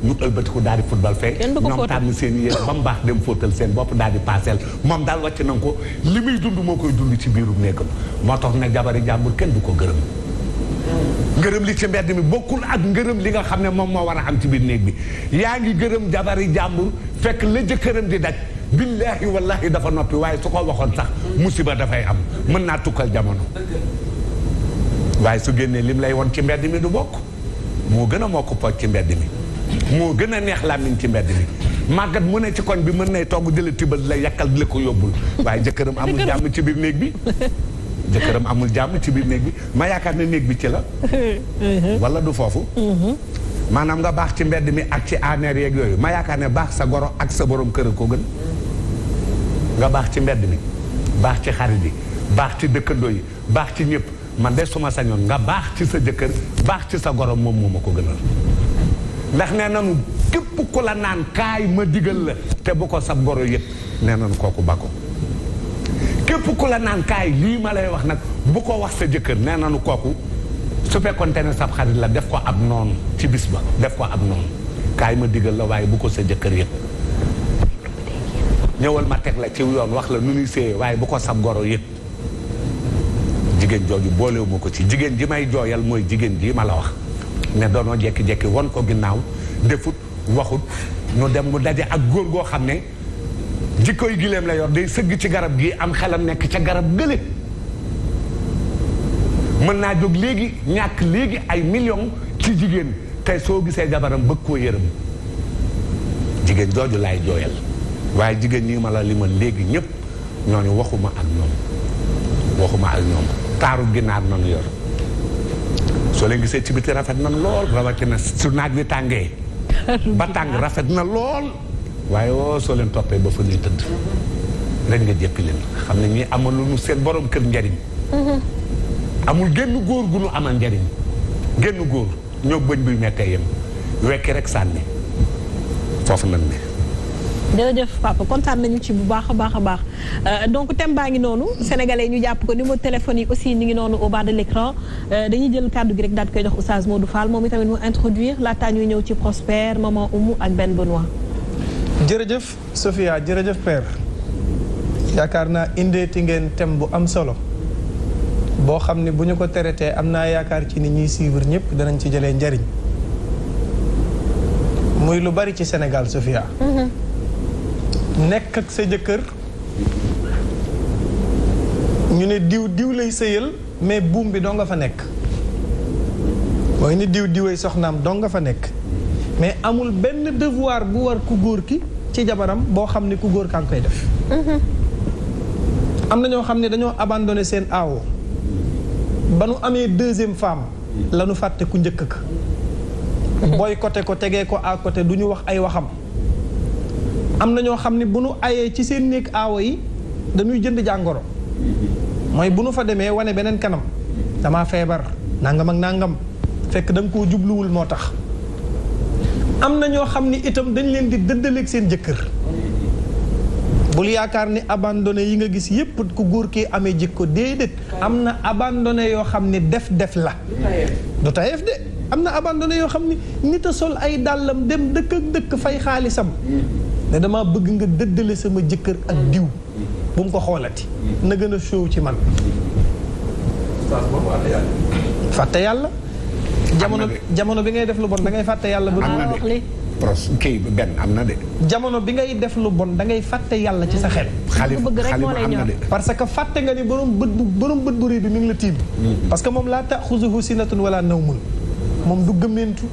ñu ëlbatiku daal di football fee ñoom tànn seen yéen ba mu baax dem fóotal seen bopp daal di paaseel moom daal wàcc na ko li muy dund moo koy dund ci biirum néegam moo tax ne jabari jàmbur kenn du ko gërëm ngërëm li ci mbedd mi bokkul ak ngërëm li nga xam ne moom moo war a am ci biir néeg bi yaa ngi gërëm jabari jàmbur fekk la jëkkëram di daj billaahi wallaahi dafa noppi waaye su ko waxoon sax musiba dafay am mën naa tukkal jamono waaye su génnee lim lay won ci mbedd mi du bokk moo gën a moo ko pooj ci mbedd mi moo gën a neex làmmiñ ci mbedd mi màggat mu ne ci koñ bi mën nay togg jëla tibal la yàkkal di la ko yóbbul waaye jëkkëram amul jàmm ci biir néeg bi jëkkëram amul jàmm ci biir néeg bi ma yaakaar ne néeg bi ci la wala du foofu maanaam nga baax ci mbedd mi ak ci aneer yeeg yooyu ma yaakaar ne baax sa goro ak sa borom kër ko gën nga baax ci mbedd mi baax ci xarit yi baax ci dëkkandoo yi baax ci ñëpp man de suma sañoon nga baax ci sa jëkkër baax ci sa goro moom moo ma ko gënal ndax nee nanu képp ku la naan kaay ma digal la te bu ko sab goro yëpp nee nanu kooku ba ko képp ku la naan kaay lii ma lay wax nag bu ko wax sa jëkkër nee nanu kooku su fekkoonte ne sab xarit la def ko ab noonu ci bis ba def ko ab noonu kaay ma digal la waaye bu ko sa jëkkër yëpp ñëwal ma teg la ci yoon wax la nu ñuy séyee waaye bu ko sab goro yëpp jigéen jooju boolewu ma ko ci jigéen ji may jooyal mooy jigéen ji ma la wax ne doonoo jekki-jekki won ko ginnaaw defut waxut ñu dem mu daje ak góor goo xam ne jikkoy gileem la yor day sëgg ci garab gi am xelam nekk ca garab gële mën naa jóg léegi ñàkk léegi ay millions ci jigéen tey soo gisee jabaram bëgg koo yërëm jigéen jooju laay jooyal waaye jigéen ñi ma la li ma léegi ñëpp ñooñu waxuma ak ñoom taaru ginaar nanu yor soo leen gisee ci biti rafet na lool rawatina su naaj wi tàngee ba tàng rafet na lool waaye woo soo leen toppee ba fa ñuy tëdd rek nga jéppi leen xam ne ñi amal lu nu seen borom kër njariñ amul génn góor gu nu amal njariñ génn góor ñoo bëñ buy mettee yem wekki rek sànni foofu nan ne jërëjëf papa kontaan nañu ci bu baax a baax a baax donc thème baa ngi noonu sénégalais ñu jàpp ko numéro téléphone yi aussi ñu ngi noonu au bas de l'écran dañuy jël kàddu gi rek daal di koy jox Oustaz Modou Fall moom itamit mu introduire laataa ñuy ñëw ci Prospère maman Oumou ak Ben Benoît. jërëjëf Sophia jërëjëf Père yaakaar naa indeeti ngeen thème bu am solo boo xam ne bu ñu ko traité am naa yaakaar ci ni ñuy suivre ñëpp danañ ci jëlee njariñ muy lu bari ci Sénégal Sophia. nekk ak sa jëkkër ñu ne diw lay sëyal mais buum bi doo nga fa nekk mooy ni diwee soxnaam doo nga fa nekk mais amul benn devoir bu war ku góor ki ci jabaram boo xam ne ku góor kaa ngi koy def am na ñoo xam ne dañoo abandonné seen aawo ba nu amee deuxième femme la nu fàtte ku njëkk ka boycotté ko tegee ko à côté du ñu wax ay waxam am na ñoo xam ne bu nu ayee ci seen néeg aawo yi dañuy jënd jàngoro mooy bu nu fa demee wane beneen kanam damaa feebar nangam ak nangam fekk da nga koo jubluwul moo tax am na ñoo xam ni itam dañ leen di dëddaleeg seen jëkkër bul yaakaar ni abandonné yi nga gis yépp ku góor kii amee jikko déedéet am na abandonné yoo xam ne def la du tayef de am na abandonné yoo xam ni nit a sol ay dàllam dem dëkk ak dëkk fay xaalisam ne dama bëgg nga dëddale sama jëkkër ak diw bu mu ko xoolati na gën a show ci man fàtte yàlla jamono bi ngay def lu bon da ngay fàtte yàlla ba kii benn am na de jamono bi ngay def lu bon da ngay fàtte yàlla ci sa xel xalima am na de parce que fàtte nga ni borom bët bu rëy bi mi ngi la tiim parce que moom laa taxuzuhu sinatun wala nawmun moom du gëmmentu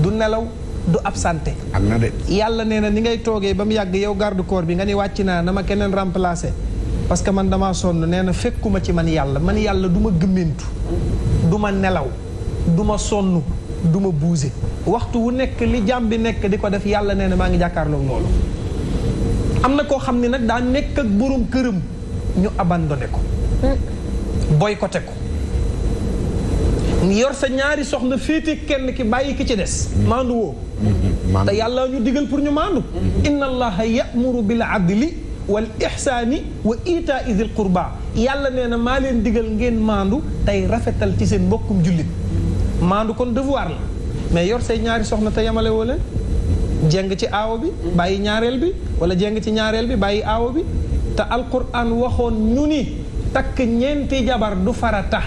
du nelaw du absenté am na de yàlla nee na ni ngay toogee ba mu yàgg yow garde corps bi nga ni wàcc naa na ma keneen remplacé parce que man damaa sonn nee na fekkuma ci man yàlla du ma gëmmentu du ma nelaw du ma sonn du ma buuse waxtu wu nekk li jàmm bi nekk di ko def yàlla nee na maa ngi jàkkaarloog loolu am na koo xam ne nag daa nekk ak borom këram ñu abandonné ko boycotté ko yor sa ñaari soxna féete kenn ki bàyyi ki ci des maandu woo te yàlla ñu digal pour ñu maandu inna allaha ya'muru bil adli wal ihsaani wa itaa idil qurba yàlla nee na maa leen digal ngeen maandu tey rafetal ci seen mbokkum jullit maandu kon devoir la mais yor say ñaari soxna te yamale woo leen jeng ci aawo bi bàyyi ñaareel bi wala jeng ci ñaareel bi bàyyi aawo bi te alquran waxoon ñu ni takk ñeenti jabar du farata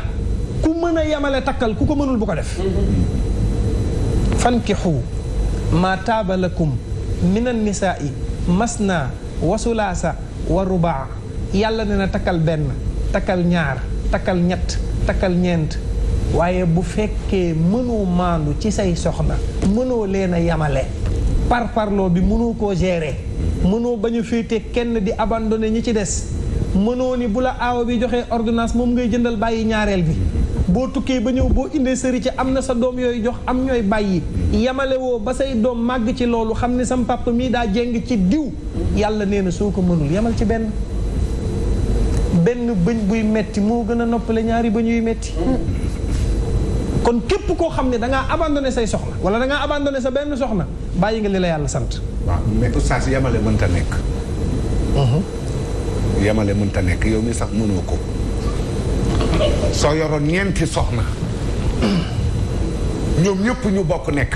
ku mën a yamale takkal ku ko mënul bu ko def fankixu maa taaba lakum min annisaai masna wa sulaasa wa rubaa yàlla ne na takkal benn takkal ñaar takkal ñett takkal ñeent waaye bu fekkee mënoo maandu ci say soxna mënoo leen a yamale parparloo bi mënoo koo gérer mënoo bañ a féete kenn di abandonné ñi ci des mënoo ni bu la aawa bi joxee ordonnance moom ngay jëndal bàyyi ñaareel bi boo tukkee ba ñëw boo indee sëri ci am na sa doom yooyu jox am ñooy bàyyi yamale woo ba say doom màgg ci loolu xam ne sam papa mii daa jéng ci diw yàlla nee na soo ko mënul yamal ci benn bëñ buy metti moo gën a noppale ñaari bëñ yuy metti kon képp koo xam ne da ngaa abandonné say soxna wala da ngaa abandonné sa benn soxna bàyyi nga li la yàlla sant. waaw mais oustaz yamale mënta nekk. yamale mënta nekk yow mi sax mënoo ko. soo yoroon ñeenti soxna ñoom ñëpp ñu bokk nekk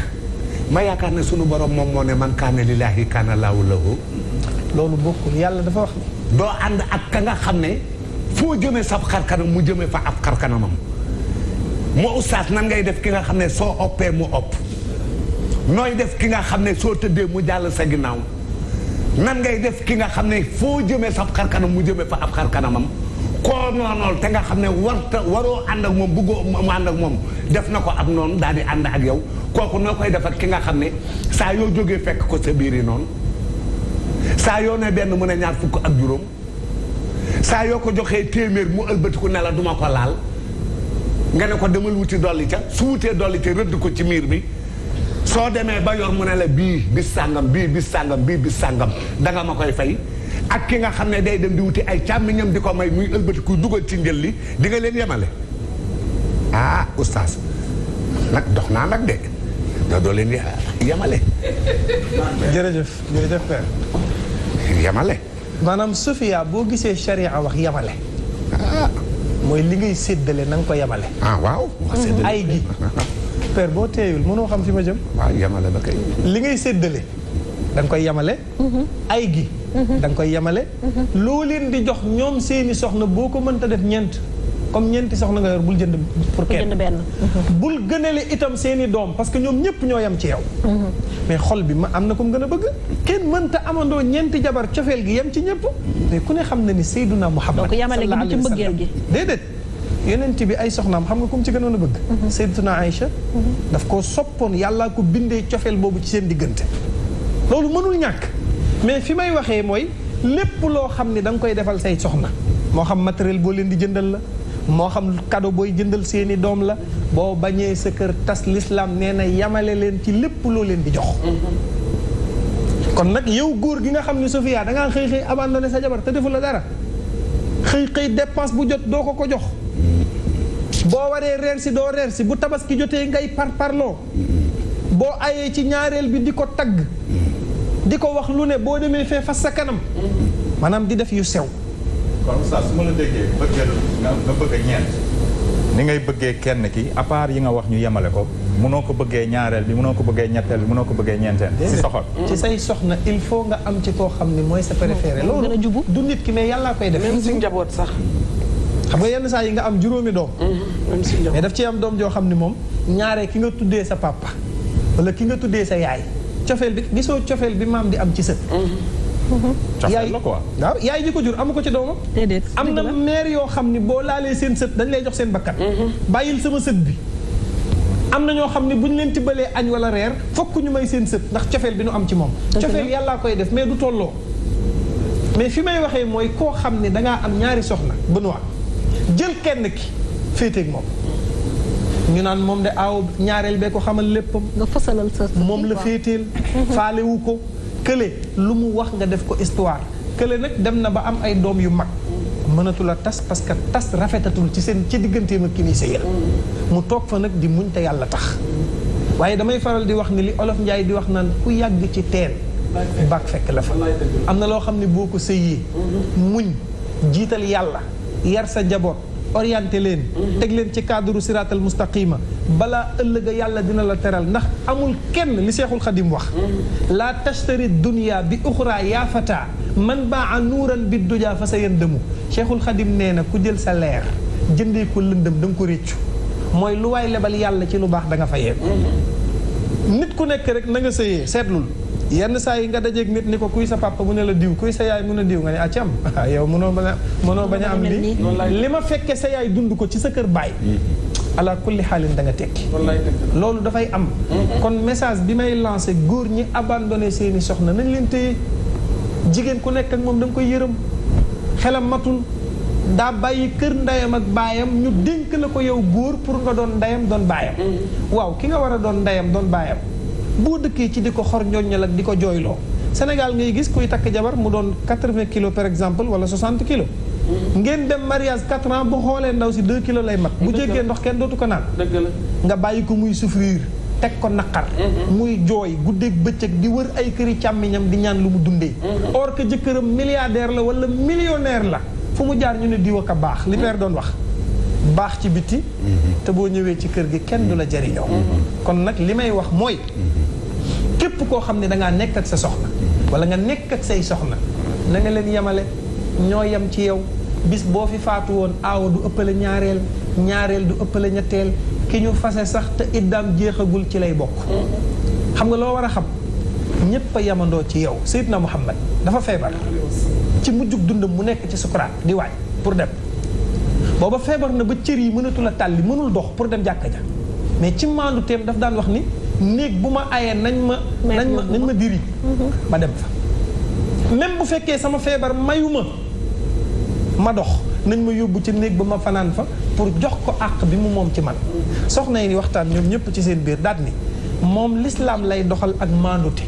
ma yaakaar ne sunu borom moom moo ne man kaana lillaahi kaana laahu lahu. loolu bokkul yàlla dafa wax ni doo ànd ak ka nga xam ne foo jëmee sab xarkanam mu jëmee fa ab xarkanamam moo oustaz nan ngay def ki nga xam ne soo oppee mu opp nooy def ki nga xam ne soo tëddee mu jàll sa ginnaaw nan ngay def ki nga xam ne foo jëmee sab xarkanam mu jëmee fa ab xarkanamam koo noonool te nga xam ne waroo ànd ak moom bëggoo mu ànd ak moom def na ko ab noonu daal di ànd ak yow kooku noo koy def ak ki nga xam ne saa yoo jógee fekk ko sa biir yi noonu saa yoo ne benn mu ne ñaar fukk ak juróom saa yoo ko joxee téeméer mu ëlbatiku ne la duma ko laal nga ne ko demal wuti dolli ca su wutee dolli ca rëdd ko ci miir bi soo demee ba yor mu ne la bii bis sàngam bii bis sàngam bii bis sàngam danga ma koy fay ak ki nga xam ne day dem di wuti ay càmmiñam di ko may muy ëlbatiku dugal ci njël li di nga leen yemale ah oustaz nag dox naa nag de doo leen yemale jërëjëf père yemale maanaam Sofia boo gisee charia wax yemale mooy li ngay séddale na nga ko yemale waaw ay gi père boo teeyul mënoo xam fi ma jëm waaw yemale ba kay li ngay séddale da nga koy yemale ay gi da nga koy yemale loo leen di jox ñoom seeni soxna boo ko mënta def ñeent comme ñeenti soxna nga yor bul jënd pour kenn bul gënale itam seeni doom parce que ñoom ñëpp ñoo yem ci yow mais xol bi ma am na ko mu gën a bëgg kenn mënta amandoo ñeenti jabar cofeel gi yem ci ñëpp mais ku ne xam na ni Seyduna Muhammad donc yemale gi ci mbëggeel gi déedéet yonent bi ay soxnaam xam nga ku mu ci gënoon a bëgg Seydatuna Aïcha daf koo soppoon yàllaa ko bindee cofeel boobu ci seen diggante loolu mënul ñàkk mais fi may waxee mooy lépp loo xam ne da nga koy defal say soxna moo xam matériel boo leen di jëndal la moo xam cadeau booy jëndal seeni doom la boo bañee sa kër tas l'islam nee na yamale leen ci lépp loo leen di jox kon nag yow góor gi nga xam ne Sofia da ngaa xëy abandonné sa jabar te defu la dara xëy dépense bu jot doo ko jox boo waree reer si doo reer si bu tabaski jotee ngay parloo boo ayee ci ñaareel bi di ko tagg di ko wax lu ne boo demee fee fas sa kanam maanaam di def yu sew kon saa su ma la déggee nga bëgg a ñeent ni ngay bëggee kenn ki à part yi nga wax ñu yemale ko mënoo ko bëggee ñaareel bi mënoo ko bëggee ñetteel bi mënoo ko bëggee ñeenteel si soxal ci say soxna il faut nga am ci koo xam ni mooy sa préféré loolu du nit ki mais yàllaa koy def même si njaboot sax xam nga yenn saa yi nga am juróomi doom mais daf ci am doom joo xam ni moom ñaare ki nga tuddee sa papa wala ki nga tuddee sa yaay cofeel bi gisoo cofeel bi maam di am ci sët cofeel la quoi waaw yaay ji ko jur amu ko ci doomam am na mère yoo xam ni boo laalee seen sët dañ lay jox seen bakkan bàyyil sama sët bi am na ñoo xam ne bu ñu leen tibbalee añ wala reer fokk ñu may seen sët ndax cofeel bi nu am ci moom cofeel yàllaa koy def mais du tolloo mais fi may waxee mooy koo xam ne dangaa am ñaari soxna Benoît jël kenn ki féeteeg moom ñu naan moom de aaw ñaareel bee ko xamal léppam nga fësalal sa moom la féeteel faalewu ko kële lu mu wax nga def ko histoire kële nag dem na ba am ay doom yu mag mënatul a tas parce que tas rafetatul ci digganteem ak ki muy sëyal mu toog fa nag di muñ te yàlla tax waaye damay faral di wax ni li olof Njaay di wax naan ku yàgg ci teen baag fekk la fa am na loo xam ne boo ko sëyee muñ jiital yàlla yar sa njaboot orienté leen teg leen ci cadre siraatal mustaqima balaa ëllëga yàlla dina la teral ndax amul kenn li Seexul Xadim wax laa tashtari dunya bi uxra yaa fata man baa nuuran bi duja fa sa yëndëmu Seexul Xadim nee na ku jël sa leer jëndee ko lëndëm da nga ko réccu mooy lu waay lebal yàlla ci lu baax da nga fa yeeku nit ku nekk rek na nga sëyee seetlul yenn saa yi nga dajeeg nit ni ko kuy sa papa mu ne la diw kuy sa yaay mu ne diw nga ne acam yow mënoo bañ a am lii li ma fekke sa yaay dund ko ci sa kër baay ala kulli xaalin da nga tekki loolu dafay am kon message bi may lancé góor ñi abandonné seeni soxna nañ leen téye jigéen ku nekk ak moom da nga koy yërëm xelam matul daa bàyyi kër ndeyam ak baayam ñu dénk la ko yow góor pour nga doon ndeyam doon baayam waaw ki nga war a doon ndeyam doon baayam boo dëkkee ci di ko xor ñoññal ak di ko jooyloo Sénégal ngay gis kuy takk jabar mu doon 80 kilos par exemple wala 60 kilos ngeen dem mariage 4 ans bu xoolee ndaw si 2 kilos lay mat bu jéggee ndox kenn dootu ko naan nga bàyyi ko muy souffrir teg ko naqar muy jooy guddeeg bëccëg di wër ay këri càmmiñam di ñaan lu mu dundee or que jëkkëram milliardaire la wala millionnaire la fu mu jaar ñu ne diwa ka baax li père doon wax baax ci biti te boo ñëwee ci kër gi kenn du la jariñoo kon nag li may wax mooy képp koo xam ne dangaa nekk ak sa soxna wala nga nekk ak say soxna na nga leen yemale ñoo yem ci yow bis boo fi faatu woon aawa du ëppale ñaareel du ëppale ñetteel ki ñu fase sax te iddaam jeexagul ci lay bokk xam nga loo war a xam ñépp a yemandoo ci yow Seydina Muhammad dafa feebar ci mujjug dundam mu nekk ci sukuraat di waaj pour dem booba feebar na ba cër yi mënatul a tàlli mënul dox pour dem jàkka ja mais ci maandu teem daf daan wax ni néeg bu ma ayee nañ ma diri ma dem fa même bu fekkee sama feebar mayuma ma dox nañ ma yóbbu ci néeg ba ma fanaan fa pour jox ko àq bi mu moom ci man soxna yi ni waxtaan ñoom ñëpp ci seen biir daat ni moom l'islam lay doxal ak maandute